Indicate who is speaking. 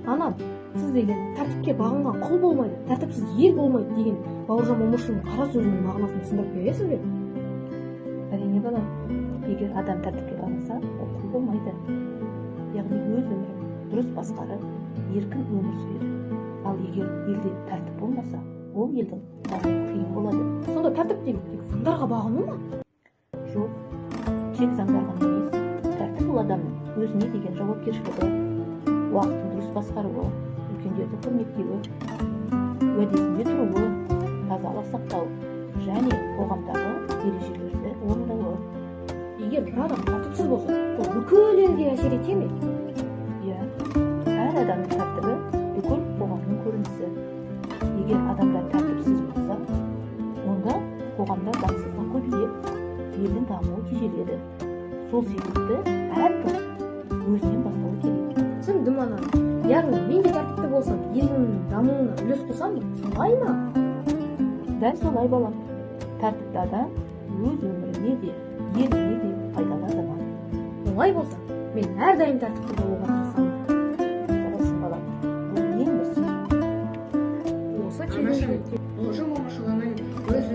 Speaker 1: Анам, сіз деген тәртіпке бағынған құл болмайды, тәртіпсіз ел болмайды деген Бауыржан Момышұлының қара сөзінің мағынасын түсіндіріп бересіз бе?
Speaker 2: Әрине, балам. Егер адам тәртіпке бағынса, ол құл болмайды, яғни өз өмірін дұрыс басқарып, еркін өмір сүреді. Ал егер елде тәртіп болмаса, ол елдің дамуы қиын болады.
Speaker 1: Сонда тәртіп деген тек заңдарға бағыну ма?
Speaker 2: Жоқ, тек заңдар ғана емес. Тәртіп ол адамның өзіне деген жауапкершілігі, уақытын дұрыс басқаруы, үлкендерді құрметтеуі, уәдесінде тұруы, тазалық сақтау және қоғамдағы ережелерді орындауы.
Speaker 1: Егер бір адам тәртіпсіз болса, ол бүкіл елге әсер ете ме?
Speaker 2: Иә, әр адамның тәртібі бүкіл қоғамның көрінісі. Егер адамдар тәртіпсіз болса, онда қоғамда заңсыздық көбейіп, елдің дамуы тежеледі. Сол себепті әркім өзінен бастауы керек.
Speaker 1: Түсіндім, анам. Яғни мен де тәртіпті болсам, елімнің дамуына үлес қосамын, солай ма?
Speaker 2: Дәл солай, балам. Тәртіпті адам өз өміріне де, еліне де пайдалы азамат.
Speaker 1: Олай болса, мен әрдайым тәртіпті болуға тырысамын.
Speaker 2: Жарайсың, балам, бұл ең дұрыс.
Speaker 1: Осы
Speaker 3: Анашым,
Speaker 1: тележүрекке
Speaker 3: Бауыржан Момышұлының өз